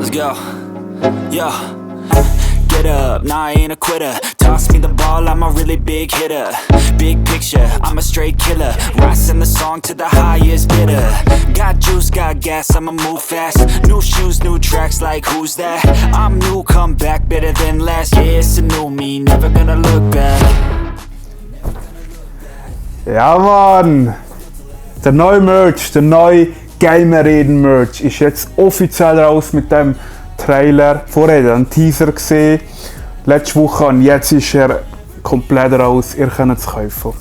Let's go. Yo. Get up, nah, I ain't a quitter. Toss me the ball, I'm a really big hitter. Big picture, I'm a straight killer. Rising the song to the highest bidder. Got juice, got gas, I'ma move fast. New shoes, new tracks, like who's that? I'm new, come back, better than last. Yeah, it's a new me, never gonna look back. Ja, Mann! Der neue Merch, der neue Gamer-Reden-Merch ist jetzt offiziell raus mit dem Trailer. Vorher hatte ich einen Teaser gesehen, letzte Woche, und jetzt ist er komplett raus. Ihr könnt es kaufen.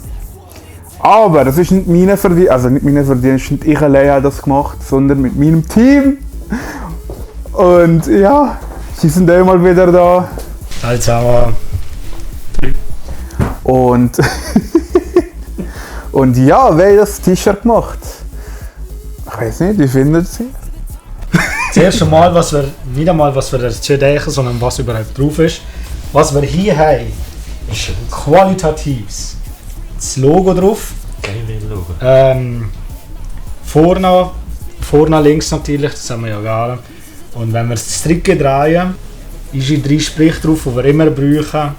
Aber das ist nicht meine Verdienst, also nicht meine Verdienst, nicht ich allein habe das gemacht, sondern mit meinem Team. Und ja, sie sind auch mal wieder da. Hallo zusammen. Und und ja, wer hat das T-Shirt gemacht? Ich weiß nicht, wie findet sie? Das erste Mal, nicht einmal was wir dazu denken, sondern was überhaupt drauf ist. Was wir hier haben, ist qualitatives. Das Logo drauf. Geil Logo. Vorne links natürlich, das haben wir ja gar. Und wenn wir das Stricken drehen, ist in 3 Sprüche drauf, die wir immer brauchen.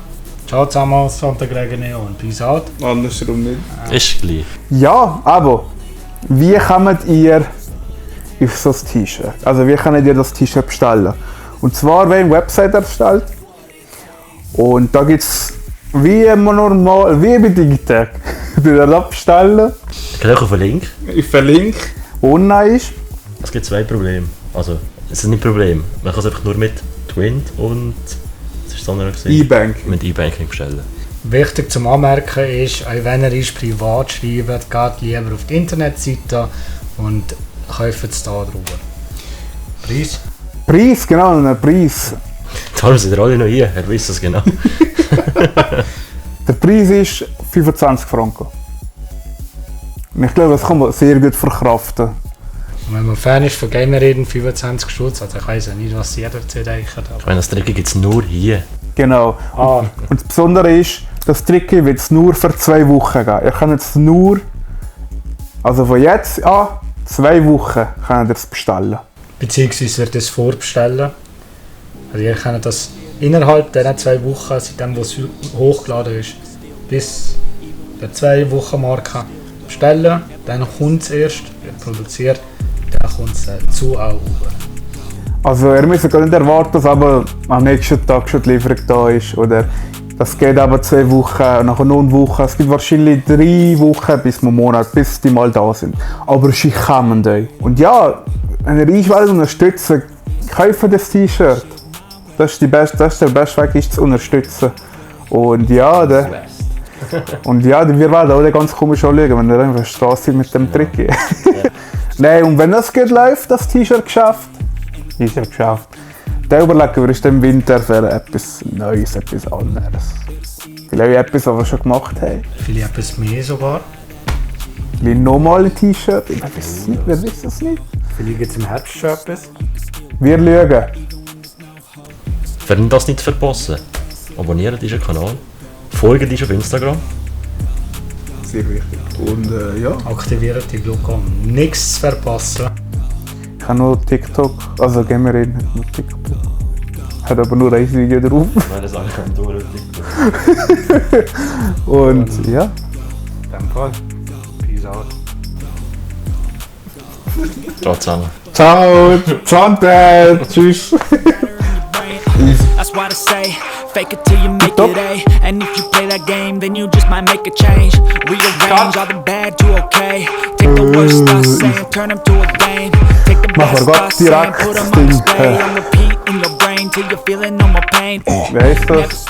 Ciao zusammen, Santa Gregene und Peace out. Andersrum nicht. Ist gleich. Ja, aber wie kommt ihr auf so ein T-Shirt? Also wie könnt ihr das T-Shirt bestellen? Und zwar, wenn eine Website erstellt. Und da gibt es wie normal, wie bei Digitec. Du darfst bestellen. Ich kann auch auf einen Link. Ich verlinke. Online ist. Es gibt 2 Probleme. Also, es ist nicht ein Problem. Man kann es einfach nur mit Twint und was ist das andere gewesen? E-Banking. Mit E-Banking bestellen. Wichtig zum Anmerken ist, auch wenn ihr uns privat schreibt, geht lieber auf die Internetseite und kauft es da drüber. Preis? Preis, genau, ein Preis. Darum sind ihr alle noch hier, er weiß es genau. Der Preis ist 25 Franken. Und ich glaube, das kann man sehr gut verkraften. Und wenn man Fan ist von Gamer-Reden, 25 Stutz, also ich weiss ja nicht, was jeder zu denken Ich meine, das Trick gibt es nur hier. Genau. Und das Besondere ist, das Trick wird es nur für 2 Wochen geben. Ihr könnt es nur, also von jetzt an, 2 Wochen könnt ihr es bestellen. Beziehungsweise wird es vorbestellen. Also ihr könnt das innerhalb dieser 2 Wochen, seitdem wo es hochgeladen ist, bis der 2 Wochen Marke bestellen. Dann kommt es erst, wird produziert, dann kommt es zu auch rüber. Also ihr müsst gar nicht erwarten, dass aber am nächsten Tag schon die Lieferung da ist. Oder das geht aber 2 Wochen, nachher noch eine Woche. Es gibt wahrscheinlich 3 Wochen bis einen Monat, bis die mal da sind. Aber sie kommen euch. Und ja, wenn ihr uns unterstützen wollt, kauft das T-Shirt. Das ist der beste Weg, ist zu unterstützen. Und ja, wir werden auch ganz komisch anschauen, wenn ihr einfach Straße seid mit dem Trick. Ja. Nein, und wenn das gut läuft, das T-Shirt-Geschäft, dann überlegen wir uns im Winter für etwas Neues, etwas anderes. Vielleicht etwas, was wir schon gemacht haben. Vielleicht etwas mehr sogar. Vielleicht nochmal ein T-Shirt, ich weiß es nicht, wer weiß es nicht. Vielleicht gibt es im Herbst schon etwas. Wir schauen. Für das nicht zu verpassen, abonniert diesen Kanal, folgt uns auf Instagram. Sehr wichtig. Und ja. Aktiviert die Glocke, um nichts zu verpassen. Ich habe noch TikTok, also Gamer-Reden hat noch TikTok. Hat aber nur ein Video drauf. Meine Sachen kommen durch TikTok. Und ja. In dem Fall. Peace out. Ciao zusammen. Ciao, Santa, tschüss. That's why they say, fake it till you make it A. And if you play that game, then you just might make a change. Rearrange all the bad to okay. Take the worst I say and turn them to a game. Take the best I say and put them on display. And repeat in your brain till you're feeling no more pain. Wer ist das?